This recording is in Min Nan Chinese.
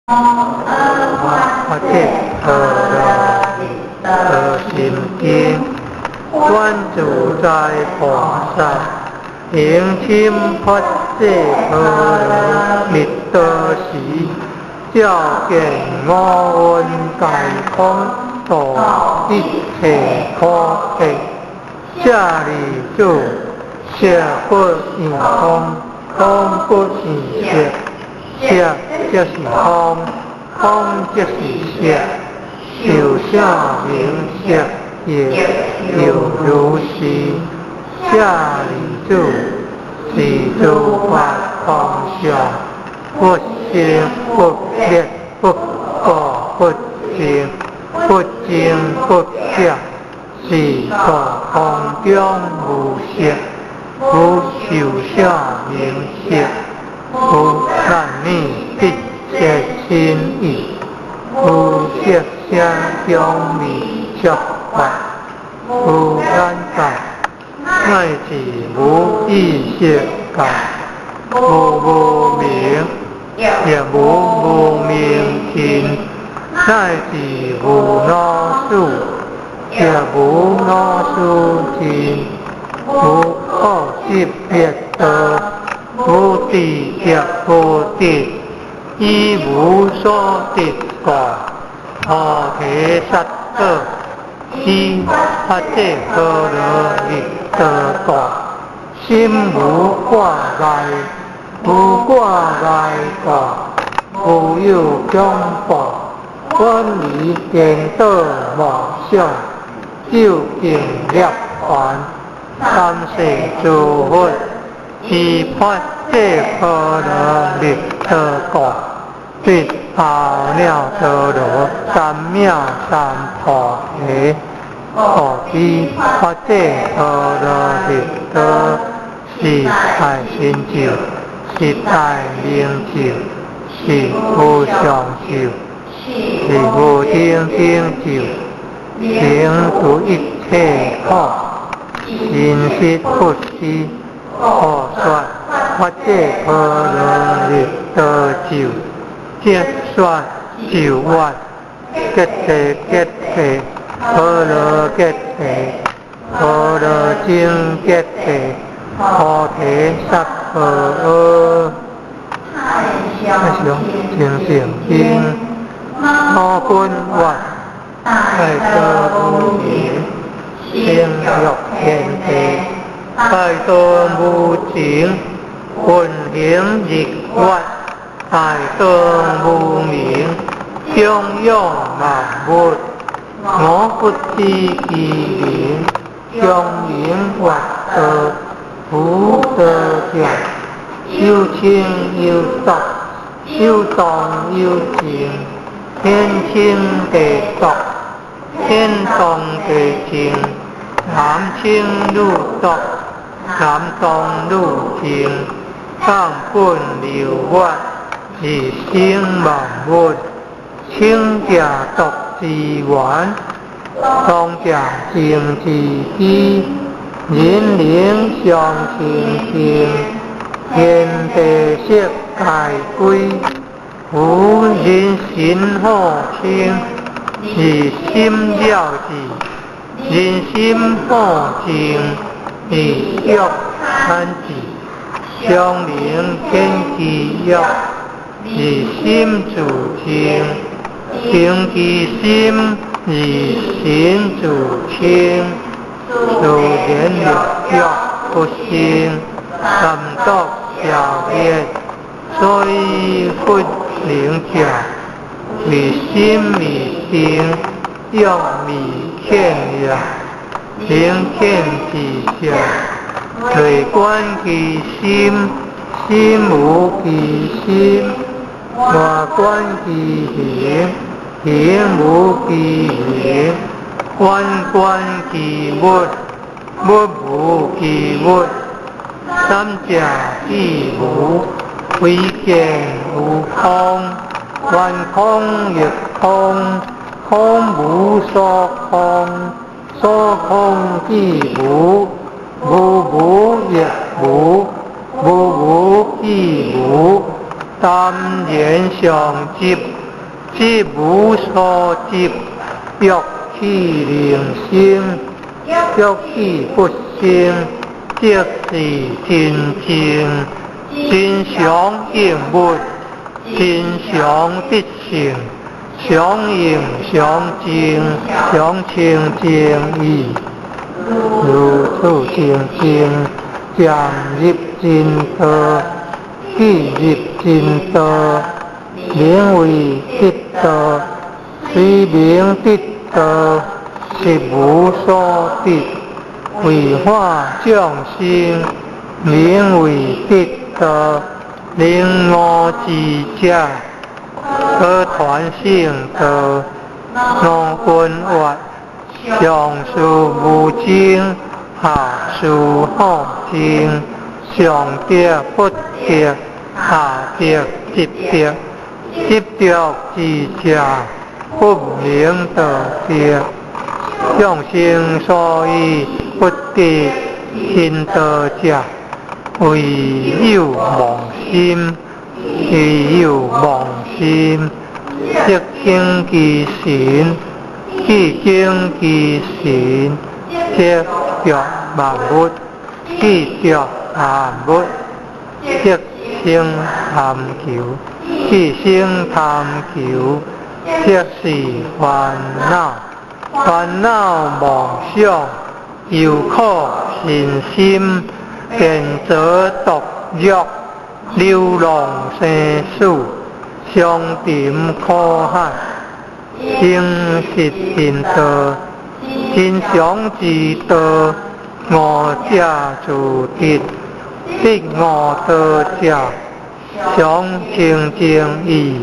法者陀羅尼多心經，觀自在菩薩行深法界波羅蜜多時，照見五蘊皆空，度一切苦厄。舍利子，色不異空，空不異色，色即是空，空即是色，受想行識亦猶如是。舍利子，是諸法空相，不生不滅，不垢不淨，不增不減，是故空中無色，無受想行識，無男女得色身意，無色聲香味觸法，無眼界，乃至無意識界，無無明，亦無無明盡，乃至無老死，亦無老死盡，無可得別道，無智亦無得，以無所得故，菩提薩埵，依法界波羅蜜多故，心無掛礙，無掛礙故，無有恐怖，遠離顛倒妄想，究竟涅槃，三世諸佛，依法界波羅蜜多故，得阿耨多羅三藐三菩提。故彼法界波羅蜜多是大神咒，是大明咒，是無上咒，是無頂頂咒，能除一切苦，真實不虛。故說法界波羅蜜多咒，即說咒曰：結地結地，波羅結地，波羅僧結地，菩提薩婆訶。太上清淨經，五根願，大道無形，生欲天地，大道無情，運行日月，大道無明，長養萬物，我不知其名，長明月道，福德者，有清有濁，有動有靜，天清地濁，天動地靜，男清女濁，男動女靜，放本流月，而生萬物，清者濁之源，動者靜之基，人靈相清淨，天地色皆歸，夫人心好清，而心了之；人心好靜，而欲產之。相明見其欲，而心自靜；靜其心，而心自清。自然六欲不生，三毒消滅，所以佛能者，為心未定，欲未遣也。能遣之者，內觀其心，心無其心；外觀其形，形無其形；遠觀其物，物無其物。三者既無，非見無空，觀空亦空，空無所空，所空既無，無無亦無，無無亦無，耽染上執，執無所執，欲去能生，欲去不生，即是真正，真常應物，真常得勝，常應常淨，常清淨義，如此清淨，漸入真道，既入真道，名為得道，雖名得道，實無所得。為化眾生，名為得道。能悟智者，可傳聖道。五根活，上士無證，下士好證，上得不得，下得執著，執著智者，不名道得。眾生所以不得真道者，為有妄心，為有妄心，即敬其神，既敬其神，即著萬物，既著萬物，即生貪求，既生貪求，即是煩惱，煩惱妄想，憂苦身心，便著毒藥，流浪生死，相沉苦海，誠實真道，真常之道，悟者自得，得悟道者，常清淨義。